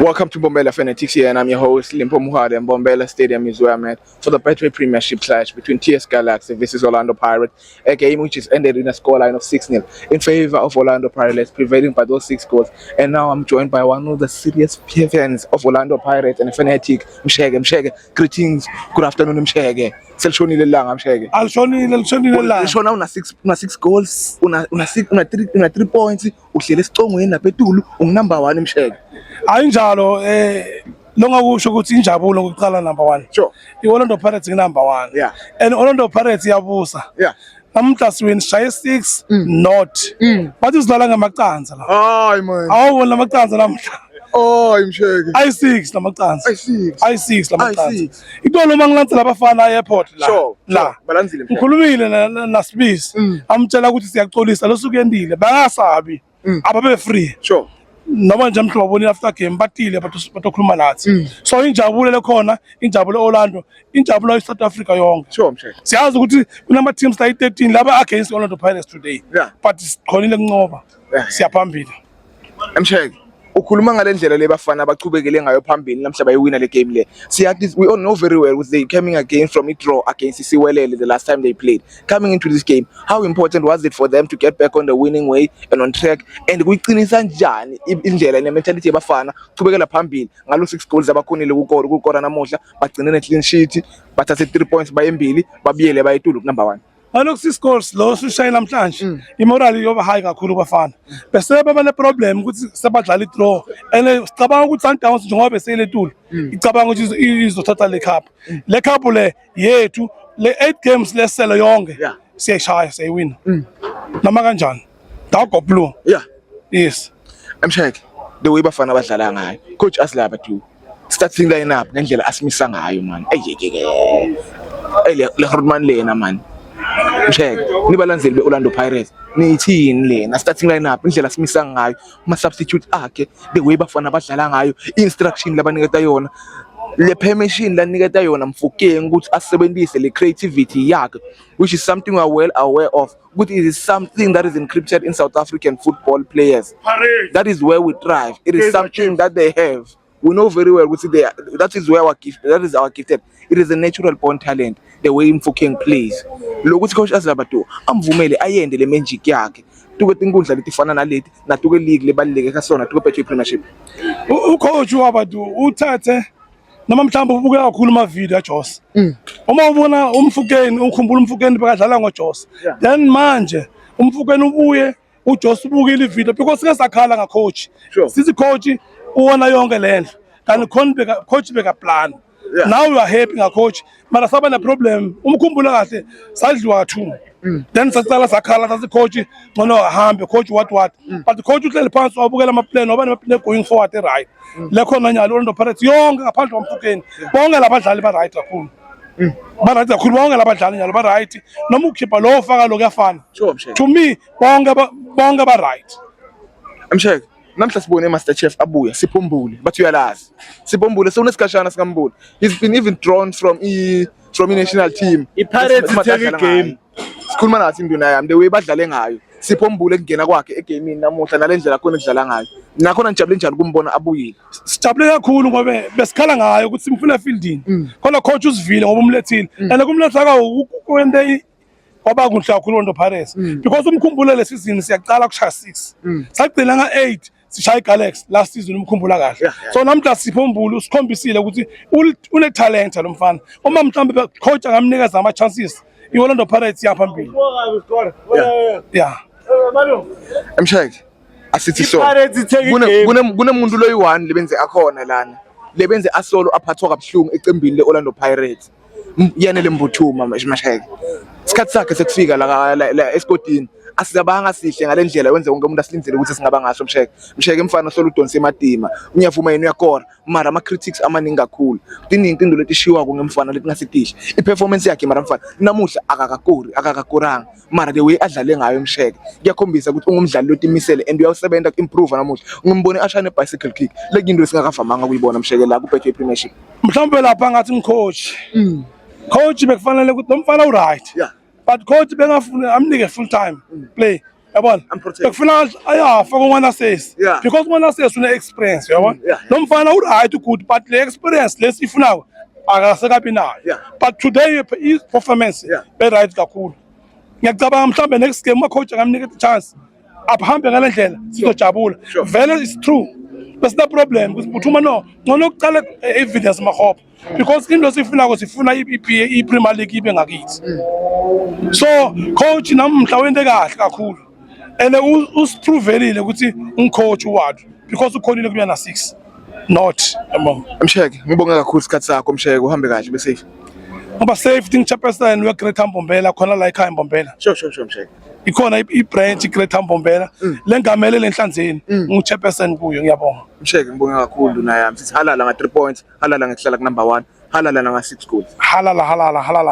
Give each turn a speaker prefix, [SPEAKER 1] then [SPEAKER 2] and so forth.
[SPEAKER 1] Welcome to Mbombela Fanatics here, and I'm your host, Limpo Muhade, and Mbombela Stadium is where I'm at for the Betway Premiership clash between TS Galaxy versus Orlando Pirates, a game which is ended in a scoreline of 6-0 in favor of Orlando Pirates, prevailing by those six goals. And now I'm joined by one of the serious fans of Orlando Pirates and a fanatic, Mshege. Mshege, greetings, good afternoon, Mshege. Selishonile ilanga, Mshege.
[SPEAKER 2] Alishonile, lishonile la.
[SPEAKER 1] Lishona una six goals, una 3 points, uhlele esicongweni napetulu, ungu-number 1, Mshege.
[SPEAKER 2] Ayinjalo, longakusho ukuthi injabulo ngokuqala number 1. I-Orlando Pirates ngi-number 1. And Orlando Pirates iyabusa. Namuhla siwin sishaye 6 not. Bathi sidlala ngamaqanza la.
[SPEAKER 1] Hayi man.
[SPEAKER 2] Awubona lamaqanza namuhla.
[SPEAKER 1] Hayi, Msheke.
[SPEAKER 2] Ayi-6 lamaqanza.
[SPEAKER 1] Ayi-6.
[SPEAKER 2] Ayi-6 lamaqanza.
[SPEAKER 1] Ayi-6.
[SPEAKER 2] Itolo uma ngilandzela abafana airport la. La.
[SPEAKER 1] Balanzile, Msheke.
[SPEAKER 2] Ngikhulumile naSibisi. Amtshela ukuthi siyaxolisa losuku yendile bangasabi. Ababe free. Noma nje mhlobo babonile after game batile batokhuluma nathi, so injabulo lekhona, injabulo Orlando, injabulo eSouth Africa yonke.
[SPEAKER 1] Sure, Msheke.
[SPEAKER 2] Siyazi ukuthi kunama teams la 13 laba against Orlando Pirates today, but sikhonile kunqoba. Siyaphambili.
[SPEAKER 1] Msheke, ukhuluma ngale ndlela le bafana bachubekele ngayo phambili namhla bayiwina le game le. Siyathi we all know very well with they coming again from a draw against Siwelele the last time they played. Coming into this game, how important was it for them to get back on the winning way and on track, and kuyiqinisa njani indlela ne mentality yabafana kuchubekela phambili ngalo 6 goals abakhonile ukukora namuhla, bagcine ne clean sheet, bathathe 3 points bayembili, babuyele bayetulu ku number 1?
[SPEAKER 2] Ngalokhu six goals lo sishaye namhlanje, i-morale yoba high kakhulu bafana. Bese baba ne problem ukuthi sebadlala i-draw, and sicabanga ukuthi Sundowns, njengoba beseyiletulu, icabanga ukuthi izothatha le cup, le cup le yethu. Le 8 games lesele yonke siyayishaya, siyayiwina noma kanjani. Dog blue. Yes.
[SPEAKER 1] Msheke, the way bafana badlala ngayo, coach Asli Ouaddou starting lineup ngendlela asimisa ngayo man, eyekeke le Grootman lena man. Msheke, nibalandzeli be-Orlando Pirates, niyithini lena starting lineup, indlela asimisa ngayo, ama substitute akhe, the way bafana badlala ngayo, instruction labaniketa yona, le permission laniketa yona Mofokeng ukuthi asebenzise le creativity yakhe, which is something we are well aware of ukuthi it is something that is encrypted in South African football players. That is where we thrive. It is something that they have. We know very well ukuthi they are, that is where our gift, that is our gifted. It is a natural born talent, the way Mofokeng plays. Lokuthi coach Asli Ouaddou amvumele ayende le magic yakhe tuke tinkundla letifana naleti natuke league lebaluleke kasona tuke Betway Premiership.
[SPEAKER 2] Ucoach Ouaddou uthathe noma mhlawumbe ubuke kakhulu ama-video aJose. Uma ubona uMofokeng, ukhumbula uMofokeng bekadlala ngoJose. Then manje uMofokeng ubuye, uJose ubukile ivideo because sike sakhala ngacoach. Sithi coach uwona yonke le ndlu, kanti khona beka coach beka plan. Now we are happy ngacoach, mara saba na problem. Umkhumbula kahle, sadliwa two, then sacala sakhala, sathi coach ngcono ahambe, coach what what, but coach uhleli phansi wabukela ama-plan, waba nama-plan going forward right. Le khona nyalo Orlando Pirates yonke ngaphandle kwaMofokeng, bonke labadlali ba-right kakhulu, ba-right kakhulu bonke labadlali nyalo, ba-right. Noma ukhipha lo ufaka lo, kuyafana.
[SPEAKER 1] Sure, Msheke.
[SPEAKER 2] To me bonke ba-right.
[SPEAKER 1] Msheke, namhla sibone Master Chef abuya, Sipho Mbule, bathi uyalazi. Sipho Mbule sewunesikhashana singamboni. He's been even drawn from i-national team.
[SPEAKER 3] I-Pirates
[SPEAKER 1] Esimade
[SPEAKER 3] ithenga
[SPEAKER 1] adlala
[SPEAKER 3] igame.
[SPEAKER 1] ngayo. Sikhuluma nathi induna yami, the way badlale ngayo. Sipho Mbule kungena kwakhe egamini namuhla nale ndlela khona kudlala ngayo. Nakhona ngijabule njani kumbona abuyile.
[SPEAKER 2] Sijabule kakhulu ngoba besikhala ngayo ukuthi simfuna efieldini. Khona coach usivile ngoba umlethile, and kumletha kwente kwaba kuhle kakhulu Orlando Pirates, because umkhumbule le season siyaqala kushaya 6, sagcina nga-8 sishaya iGalaxy last season, umkhumbula kahle. So namhla Sipho Mbule usikhombisile ukuthi une-talent lo mfana. Uma mhlawumbe coach angamnikeza ama-chances, i-Orlando Pirates iyaphambili, yeah.
[SPEAKER 1] Msheke, asithi so.
[SPEAKER 3] I-Pirates ithenga
[SPEAKER 1] Kune
[SPEAKER 3] igame.
[SPEAKER 1] kunemuntu loyi-one lebenze akhona lana. Lebenze asolo aphathwa kabuhlungu ecembini le-Orlando Pirates. Yanele Mbuthuma, Masheke. Isikhathi sakhe sekufika la esigodini. Asizabanga sihle ngale ndlela wenze wonke umuntu asilindzele ukuthi singaba ngaso, Msheke. Msheke, mfana solo udonse ematima. Ngiyavuma yena uyakora. Mara ama critics amaningi kakhulu. Tiningi tinto letishiwako ngemfana letingasitihle. I-performance yakhe mara mfana namuhla akakakori, akakakoranga. Mara the way adlale ngayo, Msheke, kuyakhombisa ukuthi ungumdlali lotimisele and uyawusebenza ku-improve namuhla. Ngimbone ashaya ne-bicycle kick. Le kinto esingakavamanga kuyibona, Msheke, la ku-Betway Premiership.
[SPEAKER 2] Mhlawumbe lapha ngathi ngicoach, coach bekufanele ukuthi lo mfana u-right, but coach bengafuni amnike full time play. Yabona?
[SPEAKER 1] Amprotect.
[SPEAKER 2] Bekufuna ayafa kumwana sesi. Because umwana sesi une experience, uyabona? Lo mfana u right good but le experience lesifunayo akasekabi nayo. But today his performance be right kakhulu. Ngiyacabanga mhlambe next game coach angamnika chance. Ahambe ngale ndlela sizojabula. Vele it's true. Besina problem ukuthi Phuthuma no ngcono ukuqala evidence Makgopa because into sifunako sifuna i-Premier League ibe ngakithi. So coach namhla wente kahle kakhulu. And usiprovelile ukuthi ungicoach uwadu because ukhonile kuya na 6 not yabo.
[SPEAKER 1] Msheke, ngibonge kakhulu isikhathi sakho Msheke, uhambe kahle be safe.
[SPEAKER 2] Ngoba safe thing chairperson we Greater Mbombela khona la ekhaya Mbombela.
[SPEAKER 1] Sure Msheke.
[SPEAKER 2] Ikhona i-branch i-Greater Mbombela lengamele lenhlanzeni ngu-chairperson kuyo ngiyabonga.
[SPEAKER 1] Msheke ngibonge kakhulu nayami. Sithi halala nga 3 points, halala ngekuhlala ku number 1, halala nga 6 goals.
[SPEAKER 2] Halala halala halala.